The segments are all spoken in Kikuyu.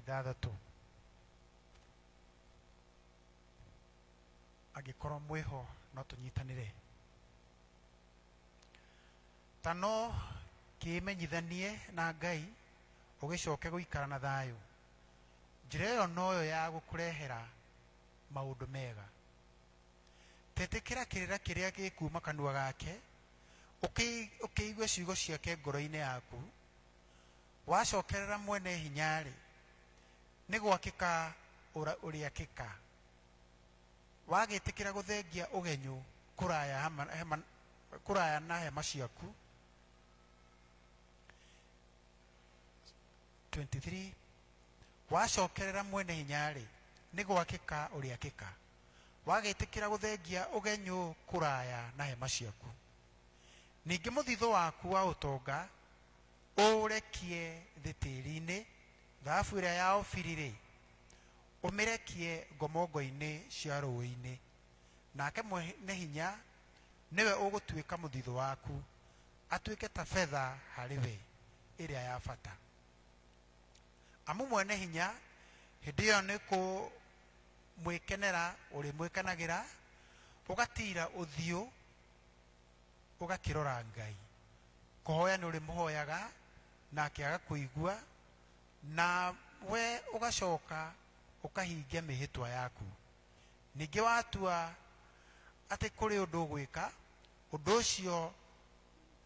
Ithathatũ. Angĩkorwo mwĩho no tũnyitanĩre. Ta no kĩĩmenyithanie na Ngai, ũgĩcoke gũikara na thayũ. Njĩra ĩyo noyo ya gũkũrehera maũndũ mega. Tetĩkĩra kĩrĩra kĩrĩa gĩkuuma kanua gake, ũkĩigue ciugo ciake ngoro-inĩ yaku. Wacokerera mwene hinya-rĩ, nĩ gwakĩka ũrĩakĩka. Wagĩtĩkĩra gũthengia ũgenyũ kũraya kũraya na hema ciaku. 23 Wacokerera mwene hinya-rĩ, nĩ gwakĩka ũrĩakĩka. Wagĩtĩkĩra gũthengia ũgenyũ kũraya na hema ciaku. Ningĩ mũthithũ waku wa ũtonga ũũrekie thĩ tĩri-inĩ, thahabu ĩrĩa ya Ofiri-rĩ, ũmĩrekie ngomongo-inĩ cia rũũĩ-inĩ. Nake mwene hinya nĩwe ũgũtuĩka mũthithũ waku, atuĩke ta betha harĩ we ĩrĩa ya bata. Amu mwene hinya hĩndĩ ĩyo nĩ kũmwĩkenera ũrĩmwĩkenagĩra, ũgatiira ũthiũ ũgakĩrora Ngai. Kũhoya nĩ ũrĩmũhoyaga, nake agakũigua, na we ũgacoka ũkahingia mĩhĩtwa yaku. Ningĩ watua atĩ kũrĩ ũndũ ũgwĩka, ũndũ ũcio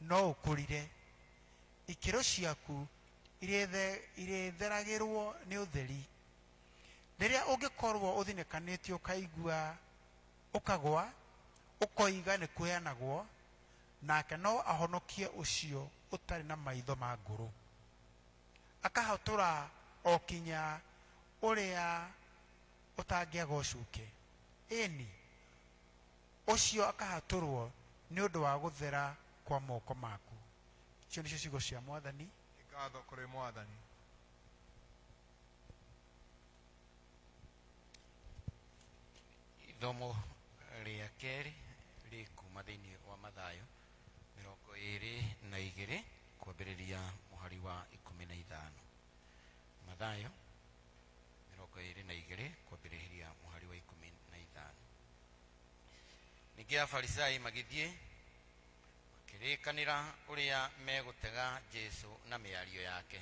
no ũkũrire. Ikĩro ciaku irĩtheragĩrwo nĩ ũtheri. Rĩrĩa ũngĩkorwo ũthinĩkanĩtio ũkaigua ũkagwa, ũkoiga nĩ kũheanagwo, nake no ahonokie ũcio ũtarĩ na maitho ma ngũrũ. Akahatũra o kinya ũrĩa ũtangĩaga ũcuke. Ĩni, ũcio akahatũrwo nĩ ũndũ wa gũthera kwa moko maku. Icio nĩcio ciugo cia Mwathani. Nĩ ngatho kũrĩ Mwathani. Ithomo rĩa kerĩ rĩ kuma thĩinĩ wa Mathayo 22 kwambĩrĩria mũhari wa 15. Mathayo 22 kwambĩrĩria mũhari wa 15. Ningĩ Afarisai magĩthiĩ makĩrĩkanĩra ũrĩa megũtega Jesu na mĩario yake.